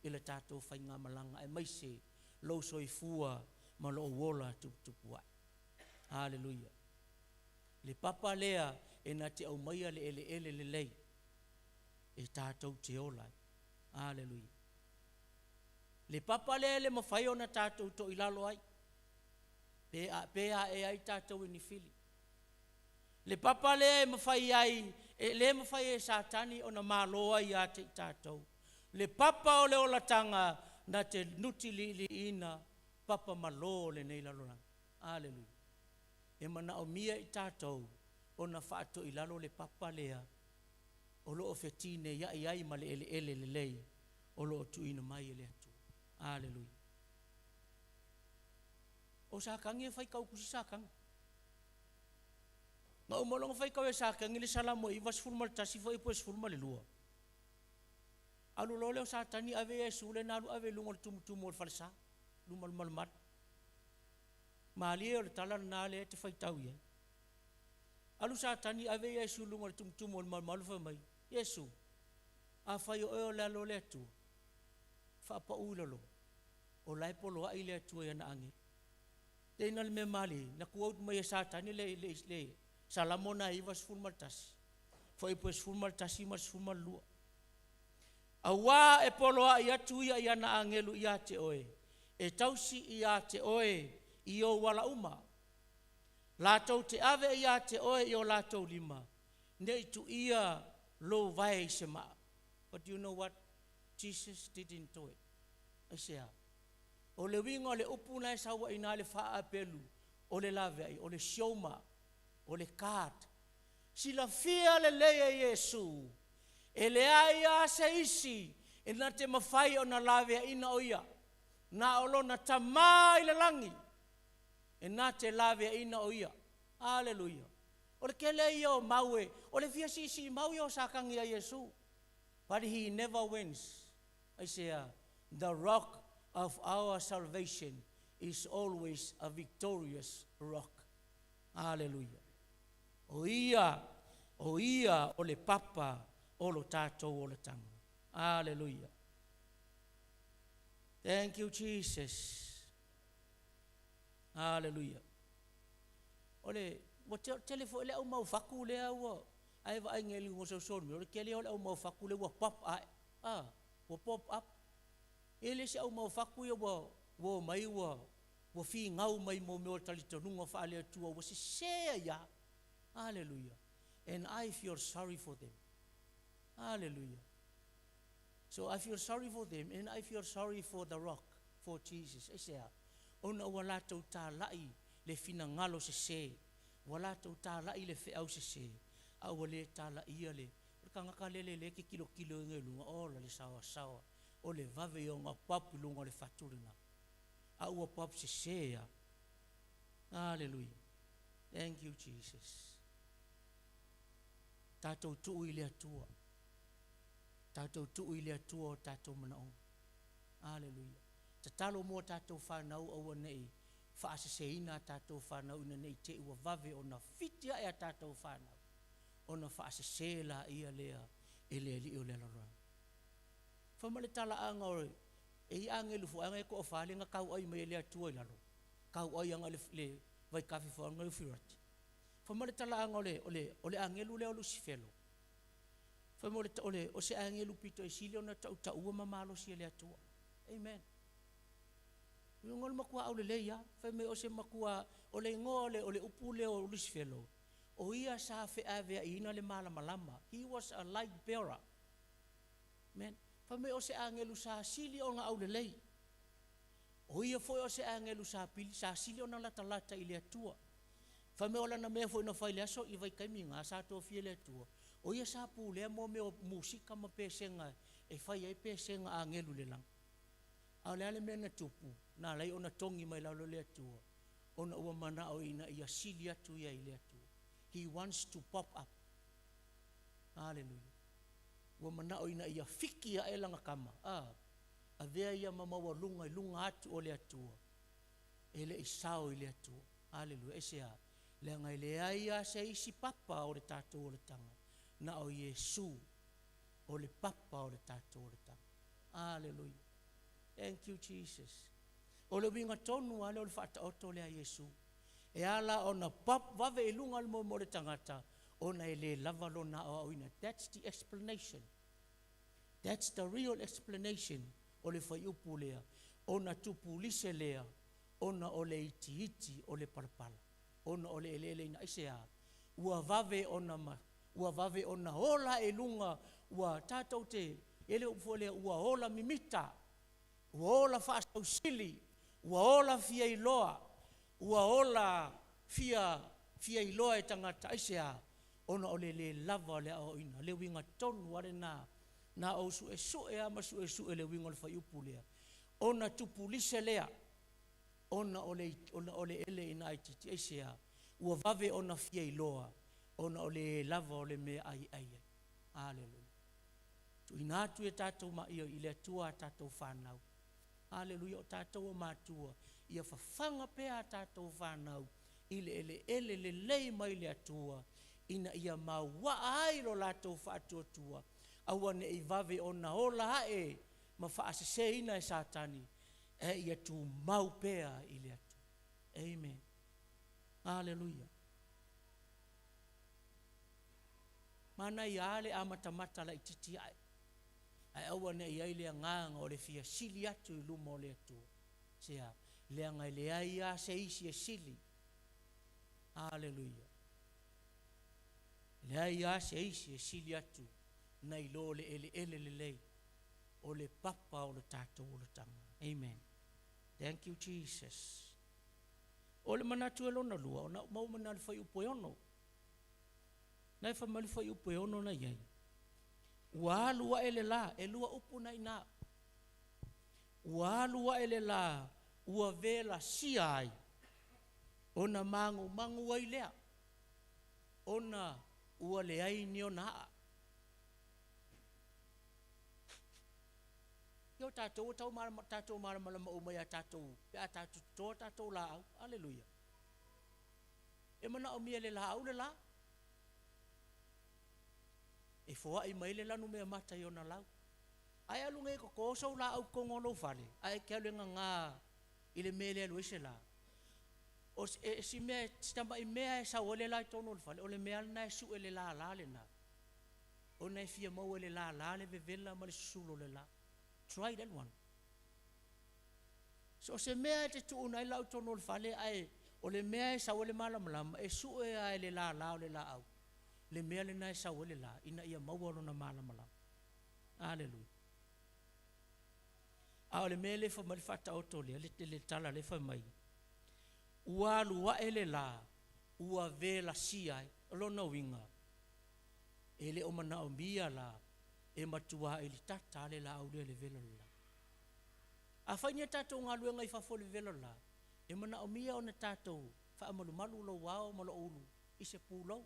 i le tatou faigamalaga aemaise lou soifua ma lou ola tuputupuae. Haleluia! Le papa lea e na te aumaia le eleele lelei e tatou te ola ai. Aleluia. Le papa lea e le mafai ona tatou toilalo ai, pe a, pe ae ai tatou i ni fili. Le papa lea e mafai ai, e le mafai e Satani ona malo ai ia te i tatou. Le papa o le olataga na te nutiliiliina papa malo o lenei lalolagi. Aleluia. E manaomia i tatou ona faatoilalo le papa lea o lo o fetineiai ai ma le eleele lelei o lo o tuuina mai e le Atua. Aleluia. O Satani e faitau tusi Satani. Na uma loa ona faitau e Satani le Salamo e 91 fuaiupu e 12. Alu loa lea o Satani ave Iesu lena alu ave i luga o le tumutumu o le falesa, luma o le malumalu. Malie o le tala lena lea e te faitau i ai. Alu Satani ave Iesu i luga o le tumutumu o le malumalu fai mai, Iesu, afai o oe o le Alo o le Atua, faapau i lalo, o la e poloai le Atua i ana agelu. Teina le mea malie, na quote mai e Satani le, le, le Salamo na e 91, fuaiupu e 11 ma le 12. Auā e poloai atu ia i ana agelu ia te oe, e tausi ia te oe i ou ala uma. Latou te ave ia te oe i o latou lima, ne i tuia lou vae i se maa. But you know what? Jesus didn't do it. Aisea? O le uiga o le upu na e sau ai i ina le faaapelu o le laveai, o le sioma, o le card. Silafia lelei e Iesu, e leai lava se isi e na te mafai ona laveaina o ia, na o lona Tama i le lagi e na te laveaina o ia. Aleluia. O le tele ia o mau e, o le fia siisii mau ia o Satani ia Iesu. But he never wins. Aisea? The rock of our salvation is always a victorious rock. Aleluia. O ia, o ia o le papa o lo tatou olataga. Aleluia. Thank you, Jesus. Aleluia. O le, ua tele foi le au mau fatu lea ua, ae vaai nei i luga o social media, o le tele ia o le au mau fatu lea ua pop ae. Ah, ua pop up. E le se au mau fatu ia ua, ua omai ua, ua finau mai mo mea o talitonuga faale-Atua ua sese ai lava. Aleluia. And I feel sorry for them. Hallelujah. So I feel sorry for them and I feel sorry for the rock, for Jesus. Aisea? Ona ua latou talai le finagalo sese, ua latou talai le feau sese, a ua le talaia le, o le tagata lele lea e te tilotilo i luga, ola le saoasaoa, o le vave ia ona pop i luga o le fatu lena. A ua pop sese lava. Hallelujah. Thank you, Jesus. Tatou tuu i le Atua. Tatou tuu i le Atua o tatou manaoga. Aleluia. Tatalo mo a tatou fanau aua ne i faaseseina a tatou fanau ina ne i te i ua vave ona fiti ae a tatou fanau ona faasese laia lea e le alii o le lalolagi. Fai mai le talaaga o e i agelu foi aga e toafa lea na tauai mai e le Atua i lalo, tauai aga le, le vaitafe foi aga Eufirate. Fai mai le talaaga o le, o le, o le agelu lea o Lusifelo, fai mai o le, o le, o se agelu pito e sili ona tautaua ma malosi e le Atua. Amen. Iuga o le matua aulelei lava. Fai mai o se matua, o le igoa o le, o le upu lea o Lusifelo, o ia sa feaveaiina le malamalama. He was a light bearer. Amen. Fai mai o se agelu sa sili ona aulelei. O ia foi o se agelu sa pili, sa sili ona latalata i le Atua. Fai mai o lana mea foi na fai i le aso i vaitaimi na sa tofia e le Atua, o ia sa pulea mo mea o musika ma pesega e fai ai pesega a agelu i le lagi. A o le a le mea na tupu, na ala ai ona togi mai lalo le Atua, ona ua manao ina ia sili atu ia i le Atua. He wants to pop up. Hallelujah. Ua manao ina ia fiki ae lana tama. Ah, avea ia ma maualuga i luga atu o le Atua. E le i sao i le Atua. Hallelujah. Aisea? Leaga e leai lava se isi papa o le tatou olataga, na o Iesu o le papa o le tatou olataga. Hallelujah. Thank you, Jesus. O le uiga tonu lava lea o le faataoto lea a Iesu. E ala ona pop vave i luga le momo o le tagata, Ona e le lava lona aoaoina. That's the explanation. That's the real explanation o le fuaiupu lea, ona tupulise lea ona o le itiiti o le palapala, ona o le eleeleina. Aisea? Ua vave ona ma, ua vave ona ola ae i luga, ua tatou te, e le upu foi lea, ua ola mimita, ua ola faasausili, ua ola fiailoa, ua ola fia, fiailoa e tagata. Aisea? Ona o le lē lava o le aoaoina. O le uiga tonu lava lena. Na ou suesue lava ma suesue le uiga o le fuaiupu lea, ona tupulise lea, ona o le, ona o le ele ina itiiti. Aisea? Ua vave ona fiailoa, ona o le lava o le meaai e ai ai. Aleluia. Tuuina atu i tatou i le Atua a tatou fanau. Aleluia, o tatou o matua, ia fafaga pea a tatou fanau i le eleele lelei mai le Atua, ina ia mauaa ai lo latou faatuatua, aua ne i vave ona ola ae ma faaseseina e Satani, ae ia tumau pea i le Atua. Amen. Aleluia. Manaia lava le amatamata laitiiti ae, ae aua ne i i ai le agaga o le fia sili atu i luma o le Atua. Aisea? Leaga e leai lava se isi e sili. Aleluia. E leai lava se isi e sili atu nai lo le eleele lelei o le papa o le tatou olataga. Amen. Thank you, Jesus. O le manatu e lona lua, ona ou maua mai na o le fuaiupu e 6. Na e fai mai le fuaiupu e 6 na i ai. Ua alu ae le la, e lua upu na i ina. Ua alu ae le la, ua velasia ai, ona magumagu ai lea, ona ua leai ni ona aa. Ia o tatou ua tau tatou malamalama uma iā tatou pe a tatou toto a tatou laau. Aleluia. E manaomia e le laau le la. E foai mai ai le lanumeamata i ona lau. A e alu nei e toto sou laau i totonu o lou fale, ae e te alu e gaga i le mea e le alu ai se la, o si mea, si tamai mea e sau ai le la i totonu o le fale, o le mea lava lena e sue e le lala lena, ona e fia maua e le lala le vevela ma le susulo o le la. Try that one. So o se mea e te tuuna ai le laau i totonu o le fale, ae o le mea e sau ai le malamalama, e sue lava e le lala o le laau le mea lena e sau ai le la, ina ia maua lona malamalama. Aleluia. A o le mea lea e fai mai le Faataoto lea, le, le tala lea e fai mai, ua alu ae le la, ua velasia ai. O lona uiga, e le o manaomia la, e matua ilitata lava le laau lea i le vela o le la. Afai ni a tatou galuega i fafo i le vevela o le la, e manaomia ona tatou faamalumalu lou ao ma lou ulu i se pulou.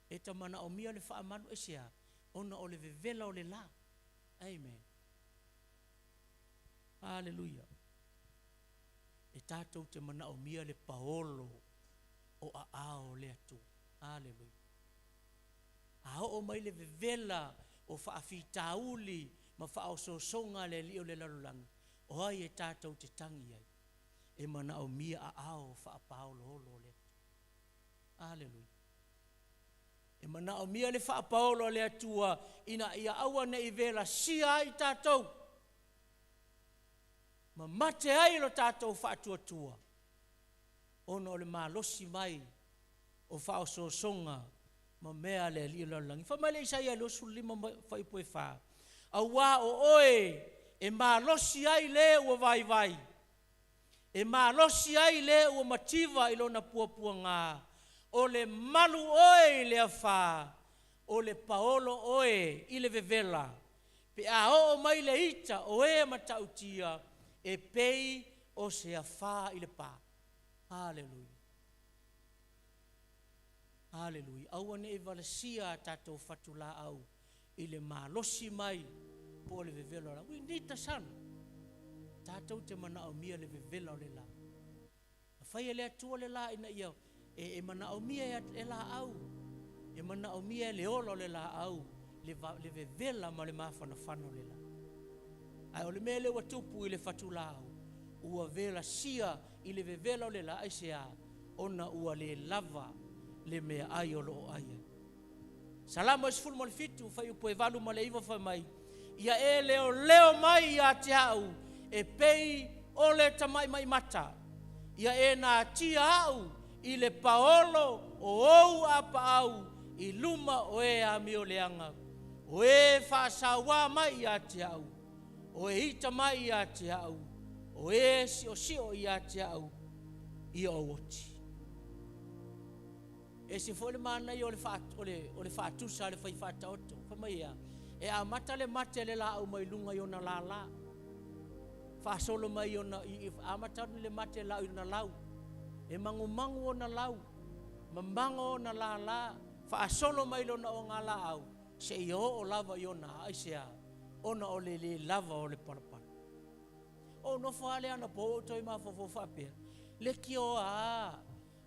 E ta manaomia le faamalu, aisea? Ona o le vevela o le la. Amen. Aleluia. E tatou te manaomia le paolo o aao o le Atua. Aleluia. A oo mai le vevela o faafitauli ma faaosoosoga a le alii o le lalolagi, o ai e tatou te tagi ai? E manaomia aao faapaoloolo o le Atua. Aleluia. E manaomia le faapaolo a le Atua ina ia aua ne i velasia ai tatou ma mate ai lo tatou faatuatua ona o le malosi mai o faaosoosoga ma mea a le alii o le lalolagi. Fai mai le Isaia 25 fuaiupu e 4, Auā o oe e malosi ai le ua vaivai, e malosi ai le ua mativa i lona puapuaga, o le malu oe i le afā, o le paolo oe i le vevela, pe a oo mai le ita o e matautia, e pei o se afā i le pā. Aleluia. Aleluia. Aua ne i valasia a tatou fatulaau i le malosi mai po o le vevela o la. We need the sun. Tatou te manaomia le vevela o le la. Na fai e le Atua le la ina ia e, e manaomia e, e laau, e manaomia e le ola o le laau le, va, le vevela ma le mafanafana o le la. Ae o le mea lea ua tupu i le fatulaau, ua velasia i le vevela o le la, aisea? Ona ua le lava le meaai o lo o ai ai. Salamo e 17, fuaiupu e 8 ma le 9 fai mai, Ia e leoleo mai ia te au e pei o le tama'ima'i mata. Ia e natia a'u i le paolo o ou apaau i luma o e amioleaga, o e faasauā mai ia te a'u, o e ita mai ia te a'u, o e si'osi'o ia te a'u ia ou oti. E ese foi le manaia o le, o le, o le faatusa a le fai faataoto. Fai mai ea, e amata le mate a le laau mai luga i ona lālā. Faasolo mai ona, i, amata atu le mate a le laau i ona lau. E magumagu ona lau, mamago ona lālā, faasolo mai lona ogalaau, seia oo lava i ona aa. Aisea? Ona o le lē lava o le palapala. Ou nofo lava lea anapo ua ou toe mafaufau faapea, leitioa a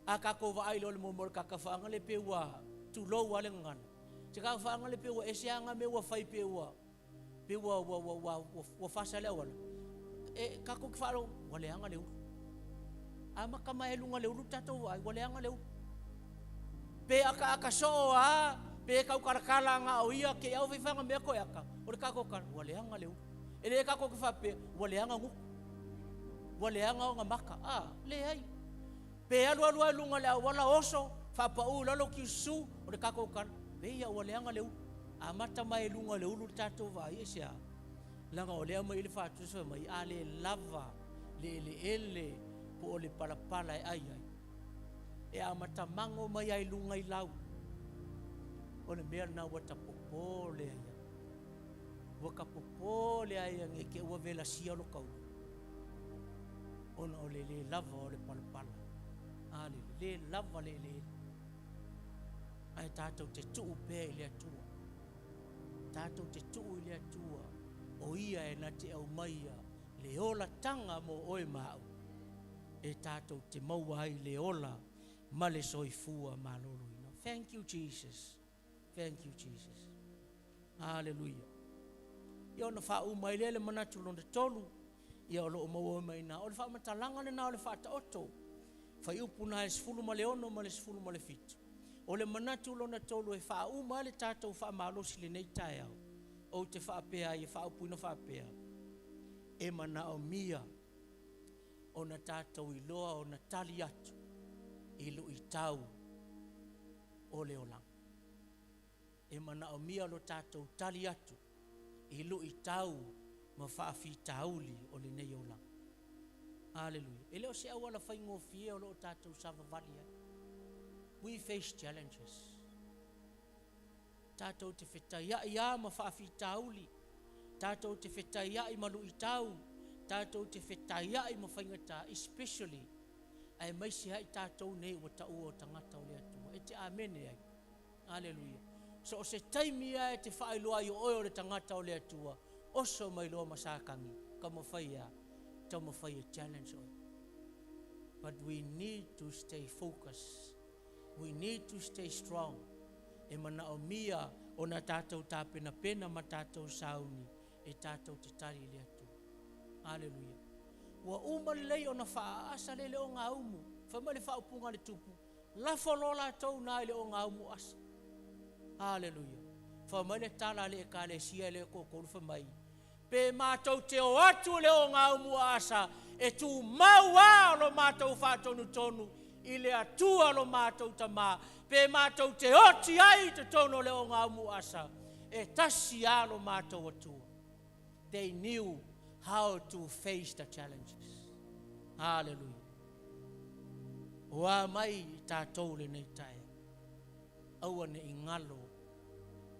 a tatou vaai loa i le mea o le tagata faagale pei ua, tulou lava le gagana, se tagata faagale pei ua ese lava ana mea ua fai pei ua pei ua ua ua ua ua fasa le auala. E tatou te faalogo, ua leaga le ulu. Amata mai lava i luga o le ulu le tatou vaai, ua leaga le ulu. Pe ataata soo lava, pe tautalatala na o ia, te i lava ua fai fanamea toe ata, o le tatou tala, ua leaga le ulu. E le tatou te faapea, ua leaga gutu, ua leaga ona mata. A, leai. Pe alu alu lava i luga o le auala oso, faapau i lalo tiususu, o le tatou tala, pei lava ua leaga le ulu. Amata mai i luga o le ulu le tatou vaai, aisea? Leaga o lea e aumai i i le faatusa fai mai, a le lava le eleele po o le palapala e ai ai, e amata mago mai lava i luga i lau. O le mea lena ua ta popole ai. Ua ta popole ai ne i te i ua velasia lo ta ulu ona o le le lava o le palapala. Aleluia. Le lava le eleele. Ae tatou te tuu pea i le Atua. Tatou te tuu i le Atua o Ia e na te aumaia le olataga mo oe ma a'u, e tatou te maua ai le ola ma le soifua maloloina. Thank you Jesus. Thank you Jesus. Aleluia. Ia ona faauma ai lea le manatu lona tolu, ia o lo o maua mai i ina. O le faamatalaga lena o le Faataoto, fuaiupu na e 16 ma le 17. O le manatu lona tolu e faauma ai le tatou faamalosi i lenei taeao, ou te faapea ai e faaupuina faapea, e manaomia ona tatou iloa ona tali atu i luitau o le olaga. E manaomia lo tatou tali atu i luitau ma faafitauli o lenei olaga. Aleluia. E le o se auala faigofie o lo o tatou savavali ai. We face challenges. Tatou te fetaiai lava ma faafitauli, tatou te fetaiai ma luitau, tatou te fetaiai ma faigata, especially aemaise ai tatou nei ua taua o tagata o le Atua. E te amene ai. Aleluia. So o se taimi lava e te faailoa ai o oe o le tagata o le Atua, oso mai loa ma Satani, taumafai e a? Taumafai e challenge oe. But we need to stay focused. We need to stay strong. E manaomia ona tatou tapenapena ma tatou sauni e tatou te tali i le Atua. Aleluia. Ua uma lelei ona faaaasa le le ogaumu. Fai mai le faaupuga a le tupu, lafo loa latou na i le ogaumu asa. Aleluia. Fai mai le tala a le ekalesia e le toatolu fai mai, pe matou te o atu i le ogaumu aasa, e tumau lava lo matou faatonutonu i le Atua lo matou Tamā, pe matou te oti ai i totonu o le ogaumu asa, e tasi lava lo matou Atua. They knew how to face the challenges. Hallelujah. O a mai i tatou lenei taeao, aua ne i galo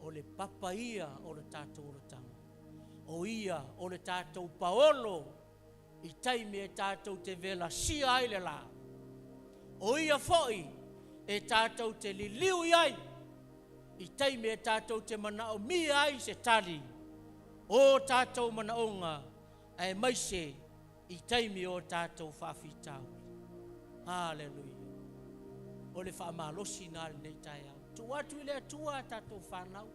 o le papa ia o le tatou olataga, o ia o le tatou paolo i taimi e tatou te velasia ai le lā, o ia foi e tatou te liliu i ai i taimi e tatou te manaomia ai se tali o tatou manaoga, aemaise i taimi o tatou faafitauli. Haleluia. O le faamalosi lena i lenei taeao. Tuu atu i le Atua a tatou fanau,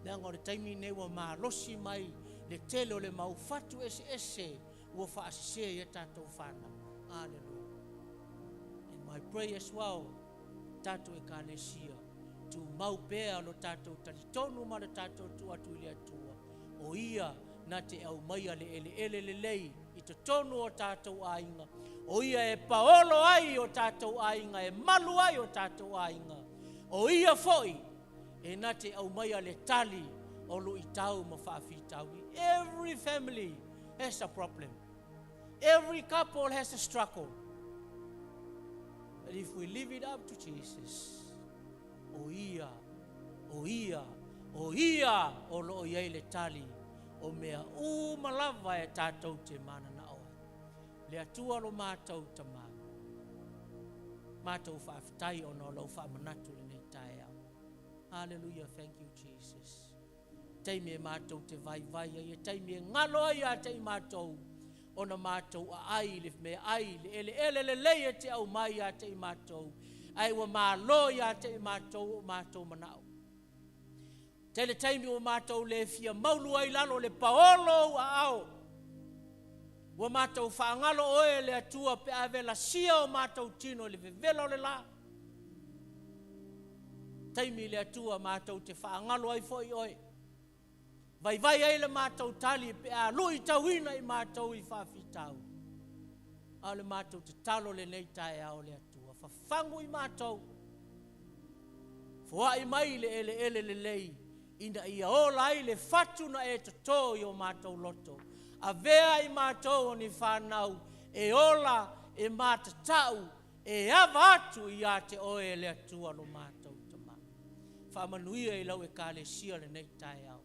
leaga o le taimi lenei ua malosi mai le tele o le mau fatu eseese ua faasese ai a tatou fanau. Haleluia. And my prayer as well, tatou ekalesia, Tumau pea lo tatou talitonu ma lo tatou tuu atu i le Atua, o Ia na te aumaia le eleele lelei i totonu o tatou aiga, o Ia e paolo ai o tatou aiga, e malu ai o tatou aiga, o Ia foi e na te aumaia le tali o luitau ma faafitauli. Every family has a problem. Every couple has a struggle. But if we leave it up to Jesus, o Ia, o Ia, o Ia o lo o i ai le tali o mea uma lava e tatou te mananao ai. Le Atua lo matou Tama, matou faafetai ona o lau faamanatu i lenei taeao. Hallelujah, thank you Jesus. Taimi e matou te vaivai ai, e taimi e galo ai ia te i matou, ona matou aai i le meaai, i le eleele lelei e te aumai ia te i matou, ae ua malo ia te i matou o matou manao. Tele taimi ua matou le fia maulu ai i lalo o le paolo o ou aao. Ua matou faagalo oe e le Atua pe a velasia o matou tino i le vevela o le la. Taimi le Atua matou te faagalo ai foi oe. Vaivai ai le matou tali pe a luitauina i matou i faafitauli. A o le matou tatalo lenei taeao le Atua, fafagu i matou, foai mai le eleele lelei ina ia ola ai le fatu na e toto i o matou loto. Avea i matou o ni fanau e ola, e matatau, e ava atu ia te oe e le Atua lo matou Tama. Faamanuia i lau Ekalesia lenei taeao.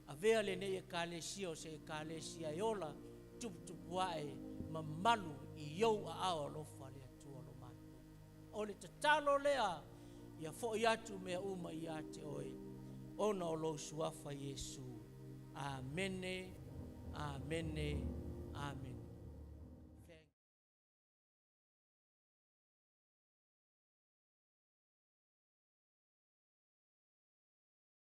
Avea lenei Ekalesia o se Ekalesia e ola, tuputupu ae, mamalu i ou aao alofa le Atua lo matou. O le tatalo lea ia foi atu mea uma ia te oe, ona o lou suafa Iesu. Amene, amene, amene.